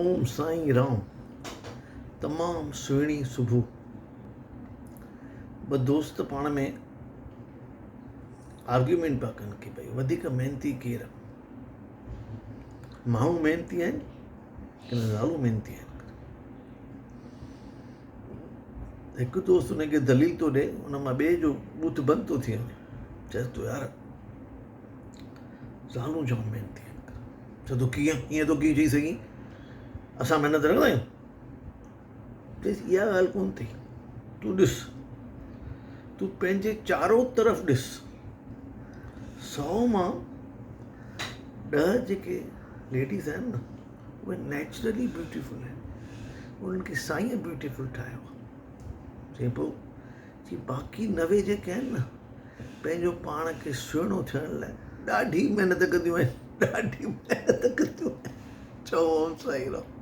اوم سائين رام تمام سهڻي صبح ٻه دوست پاڻ ۾ آرگيومينٽ پيا ڪن ڪي ڀئي وڌيڪ محنتي ڪير آ ماڻهو محنتي آهن ڪي نه زالون محنتي آهن هڪ دوست ان کي دليل ٿو ڏي ان مان ٻئي جو بوٿ بند ٿو ٿي وڃي چئي ٿو يار زالون جام محنتي آهن چئي ٿو ڪيئن ائين ٿو ڪيئن چئي سگهين اسان محنت نه ڪندا آهيون چيس اها ڳالهه ڪونه اٿئي تون ڏس تون پنهنجي چارو طرف ڏس سو مان ڏهه جيڪي ليڊيز آهن نه اهي نيچرلي بيوٽيفل آهن انهن کي سائين بيوٽيفل ٺاهيو آهي چئي پوء چي باقي 90 جيڪي آهن نه پنهنجو پاڻ کي سهڻو ٿيڻ لاء ڏاڍي محنت ڪنديون آهن ڏاڍي محنت ڪنديون آهن چئو اوم سائين رام.